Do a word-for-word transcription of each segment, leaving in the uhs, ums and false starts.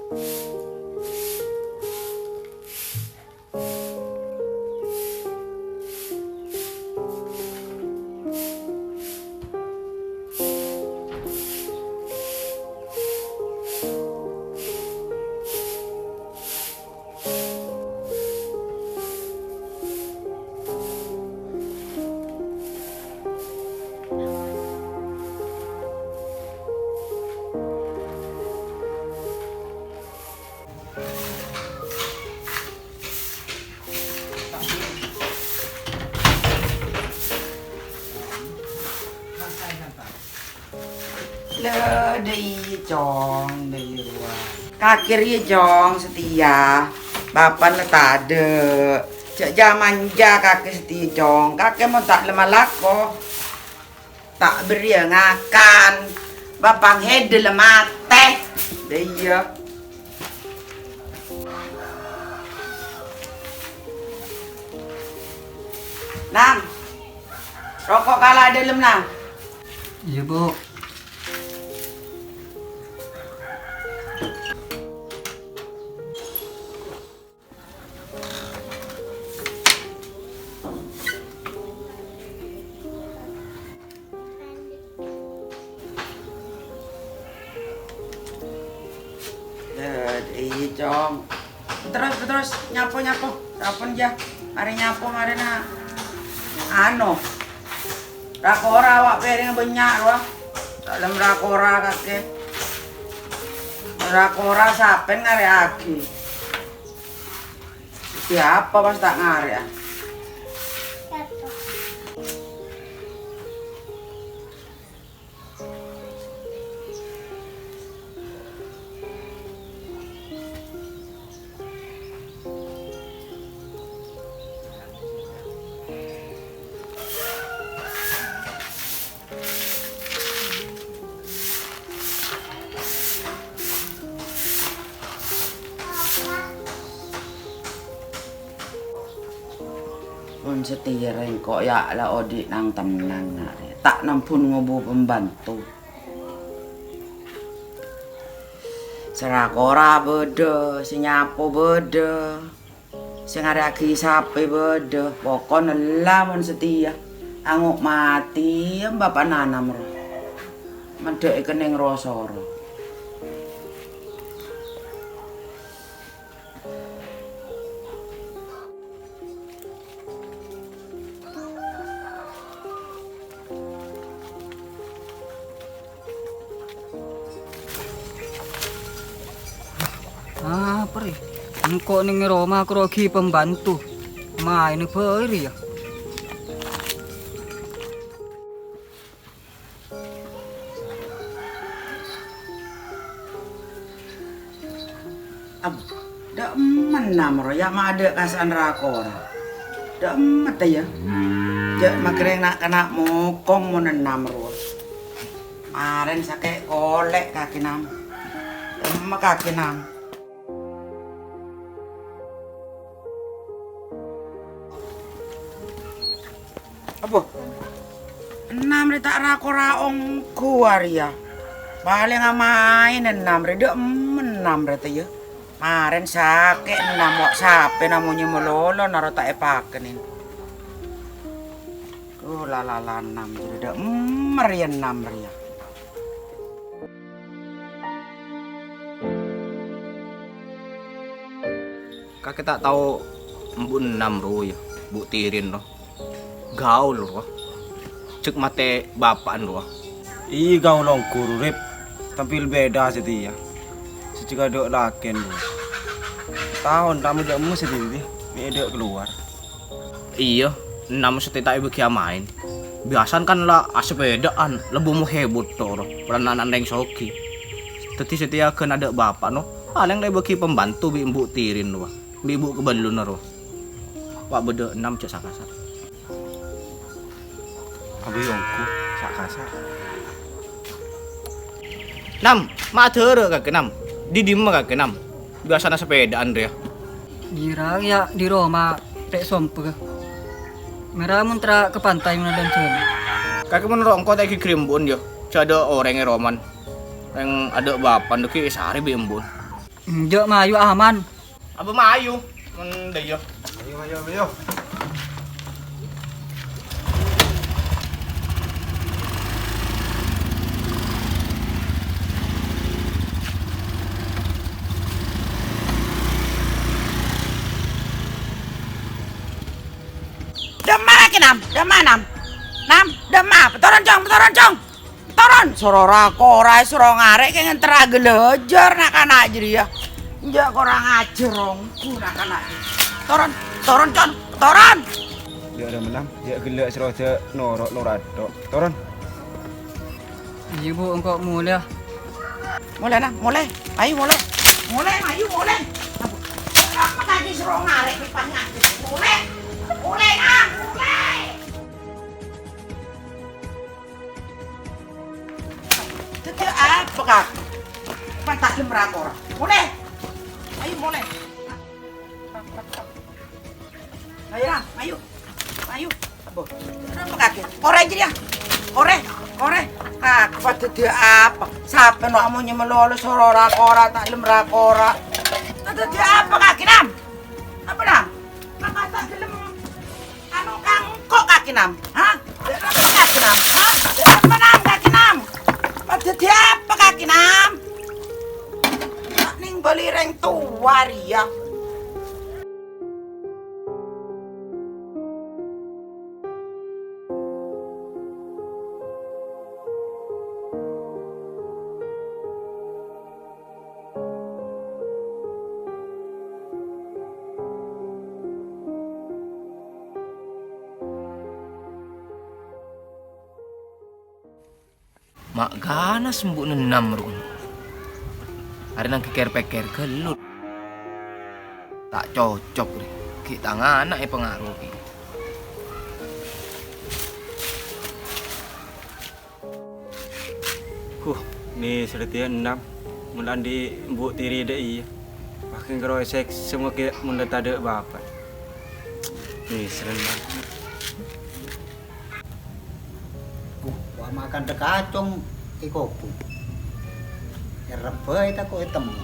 Lè, dâ' iyâ, Cong, dâ' iyâ rowa. Kakè rèya, Cong, satèya. Bapa'na la tadâ'. Jhâ' jhâ' manja kakè satèya, Cong. Kakè mon ta' lè malako. Ta' bherri'â ngakan. Bapa'na hèdâ la matè. Dâ' iyâ. Nang. Roko' kala' dâlem, Nang. Iyâ, Bu. Eh, iyâ, Cong. Terros, terros, nyapo, nyapo. Sampon, yâ. Marè nyapo, marèna. Anu. Ra-kora awak pèrèng bânnya' rowa. Dâlem ra-kora kakè. Ra-kora sapèn ngarè'aghi. Siapa pas ta' ngarè'â? Mon satèya rèng ko' yâ la odi' nang-tennang arè, ta' nambun ngobu pembantu. Sè ra-kora bâdâ, sè nyapo bâdâ. Sè ngarè'aghi sapè bâdâ, pokokna ella mon satèya. Ango' matè, bapa'na Anam rowa. Mendhâ' èkennèng ro-soro. Apa rè? Engko' neng roma karo aghi pembantu. Maèna bhâi rèya. Ab-, dâ' emma Nam rowa yâ ma' adâ' kasa'an ra-kora. Dâ' emma ta' yâ. Jhâ' makkèrèng na'-kana' mokong mon Nam rowa. Marèn sakè' kolè' kakè Nam. Dâ' emma kakè Nam. Apa? Ennam rè ta' ra-kora ongghu arèya. Palèng amaèn ennam rè, dâ' emma ennam rè tèyâ. Marèn sakè' ennam, wa' sapè namanya malolo naro ta' èpakennèn. Duh, la, la, la, ennam jârèya, dâ' emma rèya ennam rèya. Kakè ta' tao embu' ennam rowa yâ, Bu' Tirin rowa. Gaul rowa. Cè' matè bapa'na rowa. Iyâ, gaul ongghu, Rip. Tampil beda satèya. Sè cè' adâ' lakèn rowa. Taon tamoy dâ' emma satèya, mè' dâ' kalowar. Iyâ, ennam satèya ta' èbâghi amaèn. Biyasana kan la asapèdaan, lebbu mohèbut tor, polana ana' rèng soghi. Dhâddhi satèya ghân adâ' bapa'na, palèng la èbâghi pembantu bi' embu' Tirin rowa, bi' embu' kabellunna rowa. Wa' bâdâ ennam jhâ' sa-kasa'. Abâ' ongghu, sa-kasa'. Nam, ma' adhârâ kakè, Nam. Dâ' dimma kakè, Nam? Biyasana sapèdaan rèya. Jhârâng yâ, dâri roma rè' sompèr. Mèra mon tra' ka pantai mon adâ' jhâlân. Kakè mon ro' engko' ta' èghigghir embu'en yâ. Jhâ' adâ' orèng è roman. Rèng adâ' bapa'na ghi' èsarè bi' embu'en. Enjâ' mayu aman. Apa mayu? Men dâ' iyâ. Ayo, ayo, ayo. Dâmma kakè, Nam? Dâmma, Nam? Nam, dâmma? Patoron, Cong, patoron, Cong. Patoron, soro ra-kora, soro ngarè' kèngèng terra galajar na'-kana' jârèya. Enjâ' korang ajhâr ongghu na'-kana' jârèya. Toron, toron, Con, toron! Jâ' ra mennang, jâ' ghellâ' sè rodâ noro' lora tok. Toron. Iyâ, Bu, engko' molè, yâ. Molè, Nam, molè. Ayo, molè. Molè, ayo, molè. Apa tadi soro ngarè' pèpangngajhi? Molè. Molè, Nam, molè. Dhâddhi apa, Kak? Pantas lem ra-kora. Molè. Ayo, molè. Ayo, Ram, ayo. Ayo. Apa? Kenapa kakè? Korè jârèya. Korè, korè. Kak, apa dhâddhi apa? Sapè no amonye malolo soro ra-kora, ta' lem ra-kora. Dhâddhi apa kakè, Nam? Apa, Nam? Apa ta' gelem anu, ka engko' kakè, Nam? Ha? Dâ' napa kakè, Nam? Ha? Dâ' napa, Nam, kakè, Nam? Padâddhi apa kakè, Nam? Ta' nèng bâli rèng towa rèya. Ma' ganas embu'na Nam rowa. Arè nang kèkèr-pèkèr ghâllu. Ta' cocok, rè. Ghi' tang ana' èpangaroè. Huh, nèser satèya Nam. Mon andi' embu' tiri dâ' iyâ. Makin karo èsèksa mangkè mon la tadâ' bapa'. Nèser Nam. Huh, wa makan dâ' kacong è kobhun. Èrebbhâi tako' ètemmo.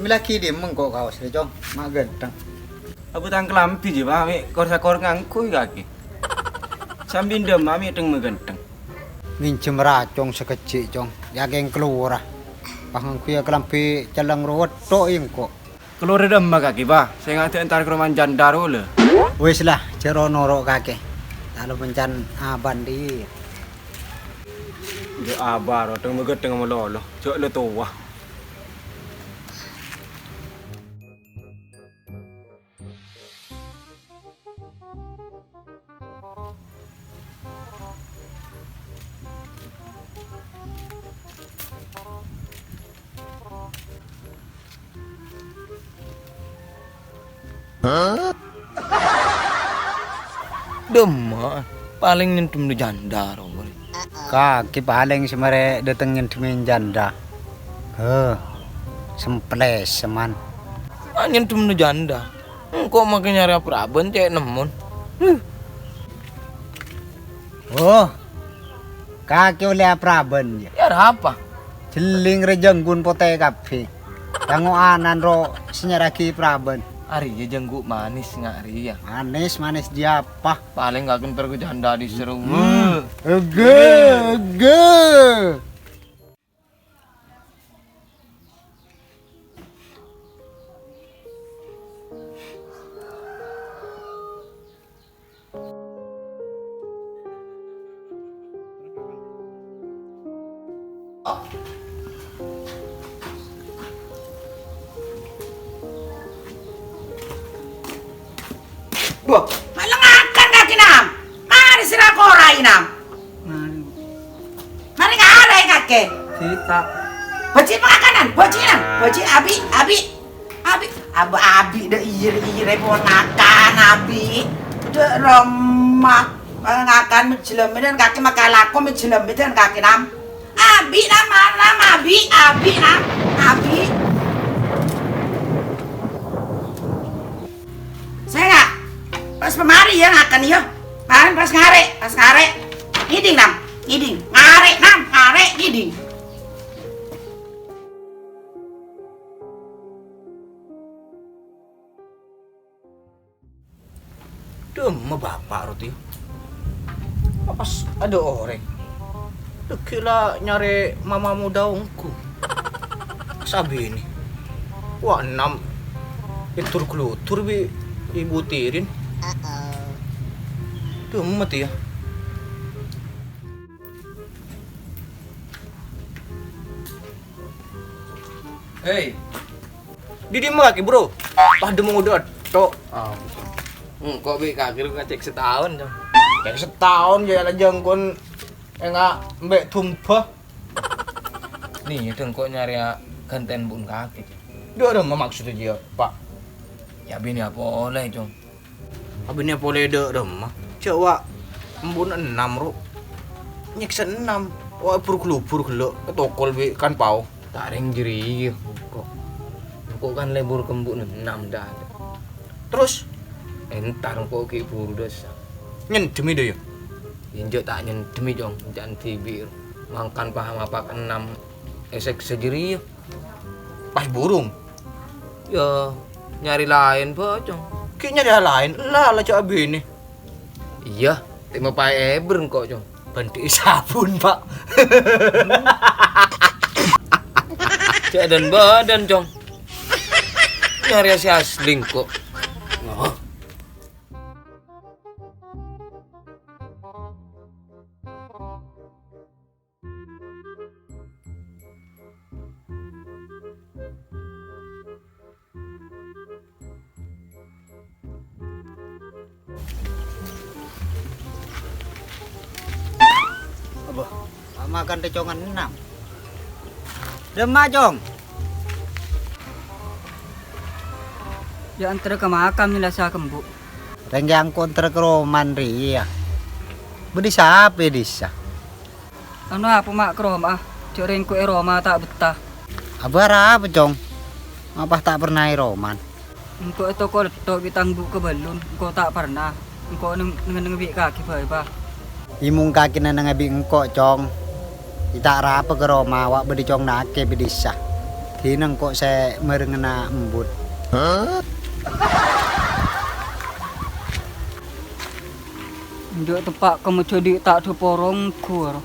Mè' laghi dimma engko' kaos rè, Cong? Ma' ghântheng. Apa tang kalambhi, jiyâ, Pa', mè' kor-sakor ngangghuy kakè. Sambi ndâmma mè' dhâng-maghântheng. Ngènjhâm ra, Cong, sakejjhi', Cong. Yâ kèng kalowara. Pas ngangghuy kalambhi cellèng rowa tok engko'. Kalowara dâmma kakè, Pa'? Sènga' ta' entar ka romana janda rowa, lè. Wis, la, jhâ' ro-noro' kakè. Ta' lo pencan abâ' andi'. Jhâ' abâ' ro, dhâng-maghântheng malolo. Jhâ' la towa. Dâmma, palèng nyendhem janda, rowa. Kakè palèng sè marè dâteng nyendhemmè janda. Heh, semplès, seman. Ah, nyendhem janda. Engko' makè nyarè aprabân cè' nemmon. Huh. Oh, kakè ollè aprabân, yâ? Yâ, arapa? Jhelling rè jhângghuna potè kabbhi. Tango anan ro sè nyarèaghi aprabân. Arèya jhângghuna manis nga' rèya. Manis, manis diapa? Palèng kakè entar ka janda dhisèro. Hmm. Ega, ega. Duh, malah ngakan kakè, Nam. Marè sè ra-kora, Nam. Marè. Marè ngarè kakè. Sita. Bâji' pangakanan, bâji', Nam. Bâji', abi', abi'. Abi', abi', abi', dâ' iyâ, iyâ, ponakan, abi'. Dâ' roma. Malah ngakan mèjjhâlâmè dân kakè, makalako mèjjhâlâmè dân kakè, Nam. Abi', Nam, Nam, abi', abi', Nam, abi'. Sènga', pas Samarè yâ ngakan yâ. Marèn pas ngarè', pas ngarè'. Ngèdhing, Nam. Ngèdhing. Ngarè', Nam. Ngarè', ngèdhing. Dâ'emma bapa' rowa, Tèyo? Pas adâ' orèng. Dhâggi' la nyarè mama modâ ongghu. Sabinè. Wa' ennam. Èdur-gludur bi' Ibu Tirin. Dâ'emma, Tèyo? Hei. Dâ' dimma kakè, Bro? Padâ mongodâ' ètto'. Ah. Engko' bi' kakè rowa cè' sataon, Cong. Cè' sataon jâ' la jhângkon enga' embi' dumba. Nèka engko' nyarèya ghântèna embu'na kakè, Cong. Dâ' dimma maksoddhâ jiyâ, Pa'? Yâ, abinèa polè, Cong. Abinèa polè dâ' dimma? Jâ' wa' embu'na ennam, ro. Nyèksa ennam. Wa' bur-glubur ghellâ' ètokol bi' Kan Pao. Ta' rèng jârèya, engko'. Engko' kan lebur ka embu'na ennam dâ'. Terros? Entar engko' ghi' buru dâsa. Nyendhemmi dâ' yâ? Enjâ' ta' nyendhemmi, Cong. Enca'na dhibi', ro. Mangkana pa-mapa ka ennam èsèksa jârèya. Pas burung. Yâ, nyarè laèn, Bâ, Cong. Ghi' nyarè laèn, la, la jâ' abinè. Iyâ, ta' mapaè èbâr engko', Cong. Bhândhi'i sabun, Pa'. Jâ' dhân-bâdhân, Cong. Nyarè sè asli engko'. Apa? Makan tècongan ennam. Dimma, Cong? Yâ, entar ka makam, nyèlasa ka embu'. Rèng engko' entar ka romana rèya. Bâdâ sapa è dissa? Anu apa ma' ka roma, jâ' rèng engko' è roma ta' bettah. Abâ' arapa, Cong? Ma' pas ta' perna è romana? Engko' ètokol ètto' bi' tang embu' kabâllun, engko' ta' perna. Engko' neng-, neng-, neng bi' kakè bhâi, Pa'. È mon kakè neng-, neng bi' engko', Cong. È ta' arapa ka roma, wa' bâdâ cong nake bi' dissa. Dina engko' sè marèngana embu'. Enjâ' teppa' ka majhâdhi' ta' dâ' porong ghuru.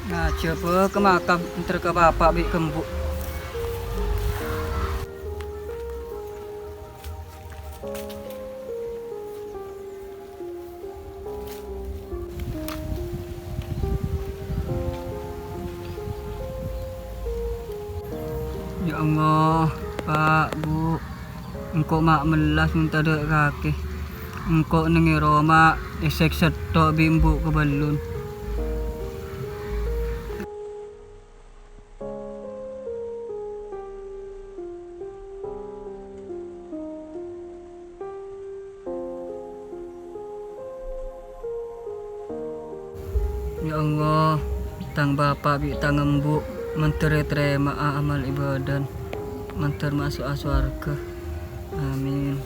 Ngajhâbhâ ka makam, entar ka bapa' bi' ka embu'. Ya Allah, Pa', Bu, engko' ma' mellas mon tadâ' kakè. Engko' neng è roma èsèksa ètto' bi' embu' kabâllun. Ya Allah, tang bapa' bi' tang embu' mandhâr ètarèma'a amal ibâdâna, mandhâr maso'a sowarghâ. Amin.